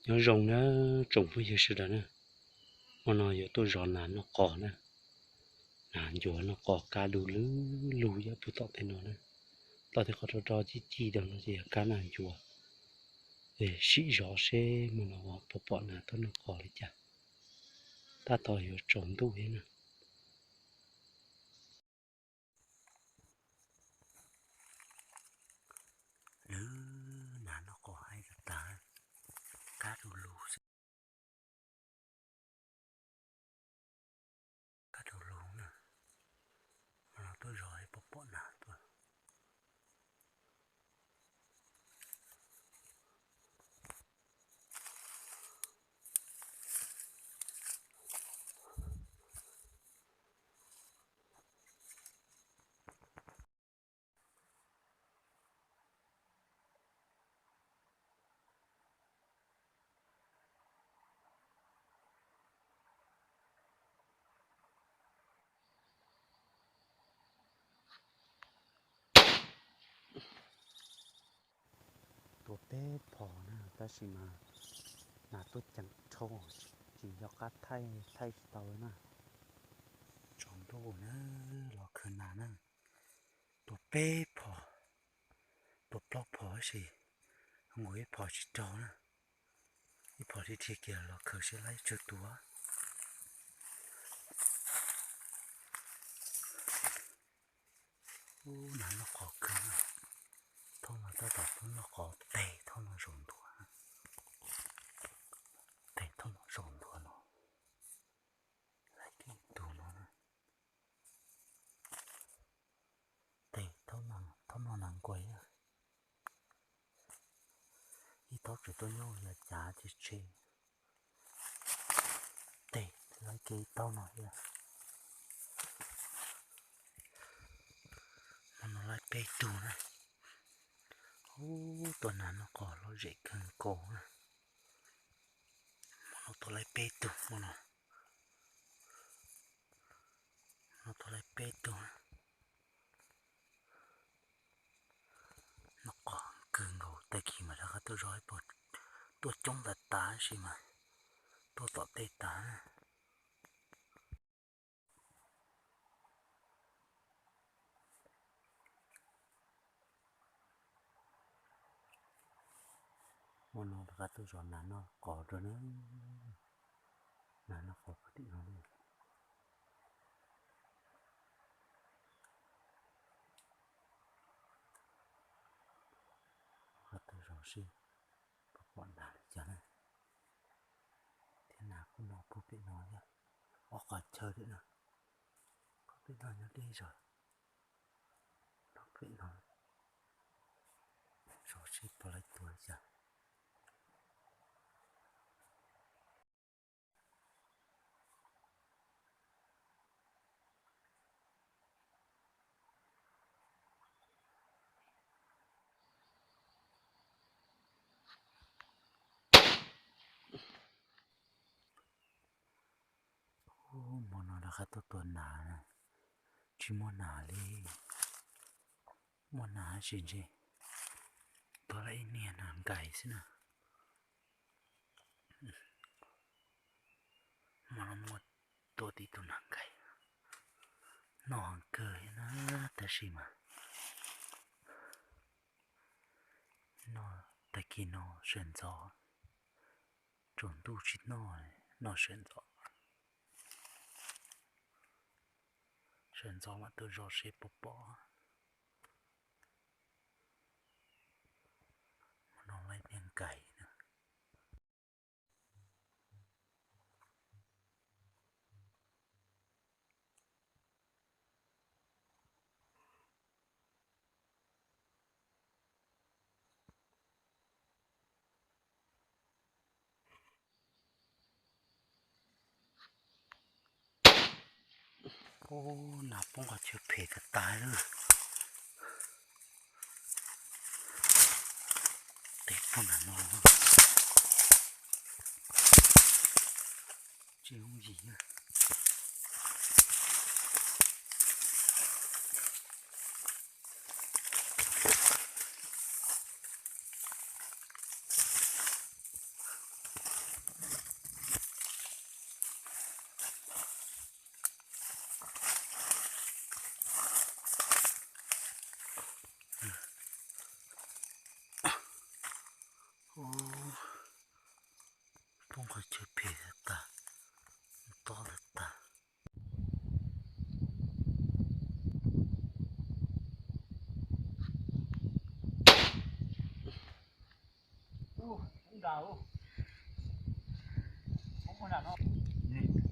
Nyob zoo na tsoom phooj ywg sawv daws na, hmo no yuav tuaj zov nas noj qos na. Nas ncuav noj qos kab du lug lug ib puag tom tej no na. Toj tej qhov rau rau cig cig rau no ces yog kab nas ncuav. Sim zov seb hmo no pom pom nas tuaj noj qos li cas. Tab tom yuav tsaus ntuj thiab na. Lwm, nas noj qos haib tas tas, kab du lug xwb. Kab du lug na, hmo no tuaj zov pom pom nas tuaj. Tua peb phom na tab sis mas nas tuaj ceem dhau, tsis nco qab thaij, thaij tsis tau na. Tsaus ntuj na, los khaws nas na. Tua peb phom, tua plaub phom tab sis nkaus ib phom tsis raug na. Ib phom dhia dhia kiag los khaws seb laib tsawg tus. Ub, nas noj qos kawg na. Thaum no tab tom tuaj noj qos teg thaum no zaum ntua. Teg thaum no zaum ntua no. Laib kiag tus no na. Teg thaum no, thaum no nas nkuaij. Ib thaum tseem tuaj nyob yog cav tseg tseg. Teg laib kiag ib thaum no thiab. Hmo no laib peb tug na. Ub, tua nas noj qos lom zem kawg nkaus na. Hmo no tua laib peb tug hmo no. Hmo no tua laib peb tug. Noj qos kawg nkaus, tag kis mas rov qab tuaj zov ib puas, tuaj coob tas tas tab sis mas tuaj tom tej tas na. Hmo no rov qab tuaj zov nas noj qos rau na. Nas noj qos puag tim no na. Rov qab tuaj zov seb puas pom nas li cas na. Thiab nas kuj noj puag pem no thiab. Ob qhov chaw thiab na. Qhov pem no nyob deb zog. Noj pem no. Zov seb puas laib tua li cas. Ub, hmo no rov qab tuaj tua nas, tsis muaj nas li. Muaj nas tab sis ntshe tua lawm ib niag nas nkais xwb na. Hmo no muaj tua tib tug nas nkais, noj heev kawg na, tab sis mas noj tag kis no sawv ntxov, tsaus ntuj tsis noj, noj sawv ntxov. Sawv ntxov mam tuaj zov seb puas pom. Hmo no laib niag nkais na. Ub, nas poob qhov chaw phem tas tas lawm. Tes poob nram no. Tsis yooj yim na. Tau. Kuv muaj nram no. Ni.